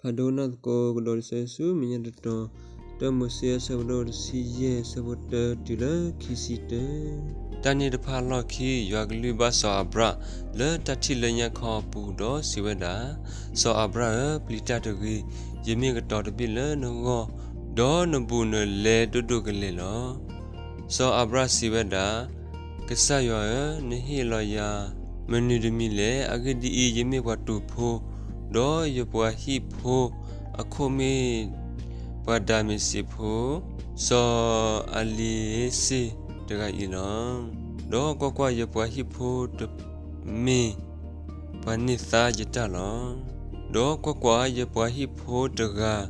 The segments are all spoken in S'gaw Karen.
ဖးဒိၣ်နၢ်သကိးကဒီးတဆၢဆူမဲာ်ညါတတီၤ, တၢမိၤၡ့အဆၢဖးဒိၣ်တဆံယဲၢ် အဆၢဖိတၢတုၤလၢခံဆံတၢ. တၢ်န့ၣ်တဖၣ်အလီၢ်ခံ ယွၤကလုၢ်ဘၣ်စီၤအၤဘြၣ်လၢတၢ်ထံၣ်လၢညါခီအပူၤ, ဒီးစံးဝဲဒၣ်, စီၤအၤဘြၣ်ဧၢ, ပျံၤတၢ်တဂ့ၤ, ယမ့ၢ်ကတီၤတဘ့ၣ်လၢနဂီၢ်, ဒီးနဘူးနလဲဒိၣ်ဒိၣ်ကလဲာ်လီၤ. စီၤအၤဘြၣ်စံးဝဲဒၣ်, ကစၢ်ယွၤဧၢ, နဟ့ၣ်လီၤယၤမနုၤတမံၤလဲၣ်. အဂ့ၢ်ဒ်အံၤ, ယမ့ၢ်ပှၤတူာ်ဖိ, ဒီးယပှၤဟံၣ်ဖိအခိၣ်မ့ၢ်ပှၤဒၤမ့းစ့းဖိ စီၤအလံၤစ့းတဂၤအံၤလီၤ. ဒီးကွၢ်ကွၢ်, ယပှၤဟံၣ်ဖိတမ့ၢ်ပှၤန့ၢ်သါယတၢ်လီၤ. ဒီးကွၢ်ကွၢ်, ယပှၤဟံၣ်ဖိတဂၤ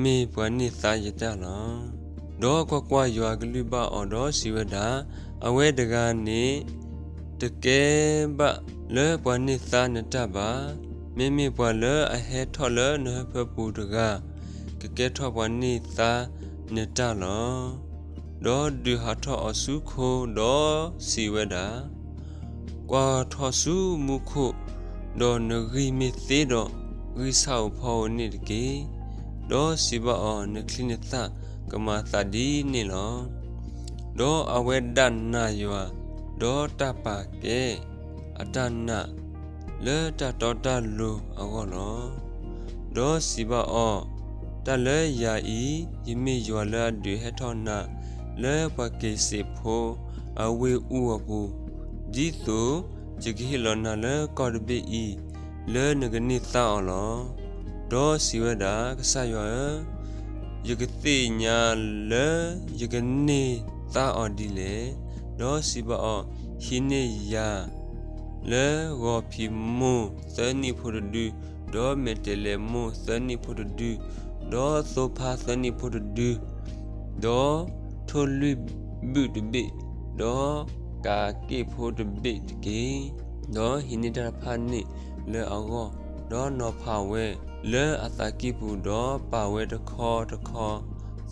မ့ၢ်ပှၤန့ၢ်သါယတၢ်လီၤ. ဒီးကွၢ်ကွၢ်, ယွၤကလုၢ်ဘၣ်အီၤဒီးစံးဝဲဒၣ်, အဝဲတဂၤန့ၣ် တကဲဘၣ်လၢပှၤန့ၢ်သါနတၢ်ဘၣ်. မ့မ့ၢ်ပှၤလၢအဟဲထီၣ်လၢနဟၢဖၢပူၤတဂၤ ကကဲထီၣ်ပှၤန့ၢ်သါနတၢ်လီၤ. ဒီးဒုးဟးထီၣ်အီၤဆူခိ, ဒီးစံးဝဲဒၣ်, ကွၢ်ထီၣ်ဆူမူခိၣ်, ဒီးနဂံၢ်မ့ၢ်သ့ဒီး, ဂံၢ်ဆၣ်ဧိၤဖီဧိၤန့ၣ်တက့ၢ်. ဒီးစံးဘၣ်အီၤ, နချံနသၣ်ကမၤသးဒ်န့ၣ်လီၤ. ဒီးအဝဲဒၣ်နာ်ယွၤ, ဒီးတၢ်ပာ်ကဲအတၢ်နာ်လၢတၢ်တီတၢ်လိၤအဂီၢ်လီၤ. ဒီးစံးဘၣ်အီၤ, တၢ်လၢယၤအံၤ, ယမ့ၢ်ယွၤလၢအဒုးဟဲထီၣ်နၤလၢပှၤက့ၤစ့းဖိအဝ့ၢ်အူအပူၤ, ဒ်သိးယကဟ့ၣ်လီၤနၤလၢကီၢ်တဘ့ၣ်အံၤ လၢနကန့ၢ်သါအီၤလီၤ. ဒီးစံးဝဲဒၣ်, ကစၢ်ယွၤဧၢ, ယကသ့ၣ်ညါလၢယကန့ၢ်သါအီၤဒ်လဲၣ်. ဒီးစံးဘၣ်အီၤ, ဟံးန့ၢ်ယၤ လၢဂီၤဖံးမိၢ်သၢနံၣ်ဖိတဒု, ဒီးမဲာ်တဲးလဲးမိၢ်သၢနံၣ်ဖိတဒု, ဒီးသိဖါသၢနံၣ်ဖိတဒု, ဒီးထိၣ်လွံၢ်ဘုၣ်တဘ့ၣ်, ဒီးကးက့ၣ်ဖိတဘ့ၣ်တက့ၢ်. ဒီးဟံးန့ၢ်တၢ်တဖၣ်န့ၣ်လၢအဂီၢ်, ဒီးနီၤဖးဝဲလၢအသးကံၢ်ပူၤ, ဒီးပာ်ဝဲတခီတခီ,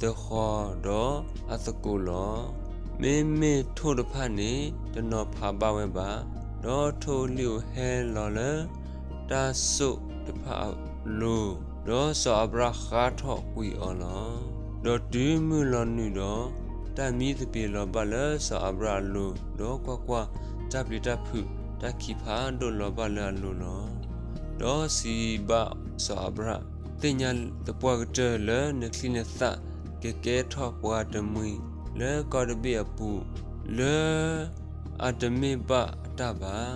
သဃီၤဒီးအသကိးလီၤ. မ့မ့ၢ်ထိၣ်တဖၣ်န့ၣ် တနီၤဖးဘၣ်ဝဲဘၣ်. ဒီးထိၣ်ဧိၤလံၣ်ဧိၤဟဲလီၤလၢ တၢ်စိၣ်တဖၣ်အလိၤ, ဒီးစီၤအၤဘြၣ်ဃါထီၣ်ကွံာ်အီၤလီၤ. ဒီးတုၤမုၢ်လီၤနုာ်ဒီး, တၢ်မံသပ့ၤလီၤဘၣ်လၢစီၤအၤဘြၣ်အလိၤ, ဒီးကွၢ်ကွၢ်, တၢ်ပျံၤတၢ်ဖုးတၢ်ခံးဖးဒိၣ်လီၤဘၣ်လၢအလိၤလီၤ. ဒီးစံးဘၣ်စီၤအၤဘြၣ်, သ့ၣ်ညါသပှၢ်ကတၢၢ်လၢနချံနသၣ်ကကဲထီၣ်ပှၤတမှံၤလၢကီၢ်တဘ့ၣ်အပူၤ, လၢအတမ့ၢ်ဘၣ်အတၢ်ဘၣ်.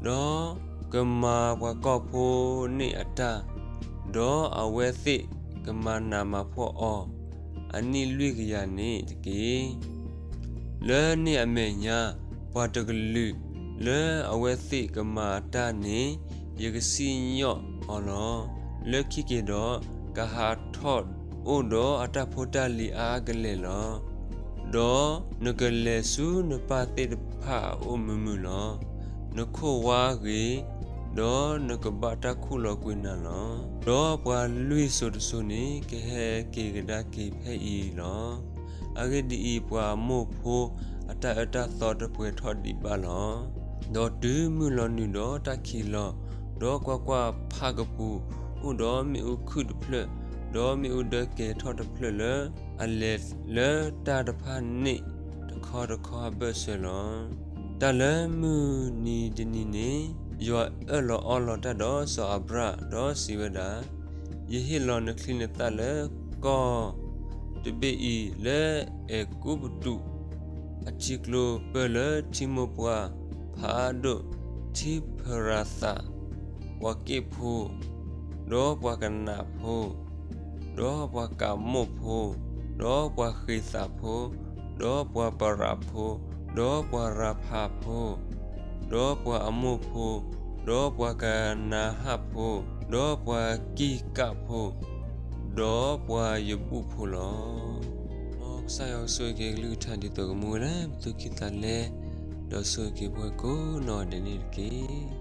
ဒီးကမၤပှၤကီၢ်ဖိန့ၣ်အတၢ်, ဒီးအဝဲသ့ၣ်ကမၤနးမၤဖှီၣ်အီၤ အနံၣ်လွံၢ်ကယၤန့ၣ်တက့ၢ်. လၢန့ၣ်အမဲာ်ညါ, ပှၤတကလုာ်လၢအဝဲသ့ၣ်ကမၤအတၢ်န့ၣ်, ယကစံၣ်ညီၣ်အီၤလီၤ. လၢခံက့ၤဒီး, ကဟးထီၣ်အိၣ်ဒီးအတၢ်ဖိတၢ်လံၤအါအါကလဲာ်လီၤ. ဒီးနကလဲၤဆူနပၢ်သ့ၣ်တဖၣ်အအိၣ်မုာ်မုာ်လီၤ. နခိၣ်ဝါဂ့ၤ, ဒီးနကဘၣ်တၢ်ခူၣ်လီၤကွံာ်နၤလီၤ. ဒီးပှၤလွံၢ်စိၤတစိၤန့ၣ် ကဟဲက့ၤကဒါက့ၤဖဲအံၤလီၤ. အဂ့ၢ်ဒ်အံၤ, ပှၤအမိၢ်ဖိအတၢ်အၢတၢ်သီတပှဲၤထီၣ်ဒံးဘၣ်လီၤ. ဒီးတုၤမုၢ်လီၤနုာ်ဒီးတၢ်ခံးလီၤ, ဒီးကွၢ်ကွၢ်, ဖၣ်ကပူၤအိၣ်ဒီးမ့ၣ်အူခုၣ်တဖျၢၣ်, ဒီးမ့ၣ်အူဒၢကဲၤထီၣ်တဖျၢၣ်လၢအလဲၤလၢတၢ်တဖၣ်န့ၣ်တခီတခီအဘၢၣ်စၢၤလီၤ. တၢ်လၢမုၢ်နံၤတနံၤန့ၣ်, ယွၤအၢၣ်လီၤအီလီၤတၢ်ဒီးစီၤအၤဘြၣ်, ဒီးစံးဝဲဒၣ်, ယဟ့ၣ်လီၤနချံနသၣ်လၢကီၢ်တဘ့ၣ်အံၤ, လၢအဲၤကူပတူးအထံကျိ, ပၢၢ်လၢထံမိၢ်ပှၢ်ဖးဒိၣ်, ထံဖရၤသး, ပှၤက့ၣ်ဖိ, ဒီးပှၤကနးဖိ, ဒီးပှၤကးမိၣ်ဖိ, ဒီးပှၤဃ့ၤသးဖိ, ဒီးပှၤပရးဖိ, ဒီးပှၤရၤဖးဖိ, ဒီးပှၤအမိၣ်ဖိ, ဒီးပှၤကနၤဟၣ်ဖိ, ဒီးပှၤကံၢ်ကးဖိ, ဒီးပှၤယဘူၣ်ဖိလီၤ. မ်ကစၢ်ယွၤကဆိၣ်ဂ့ၤက့ၤကလုၢ်ကထါဒ်သိးကမူဝဲလၢပသူၣ်ကံၢ်သးလဲ, ဒီးဆိၣ်ဂ့ၤက့ၤပှၤကိးနီၢ်ဒဲးန့ၣ်တက့ၢ်.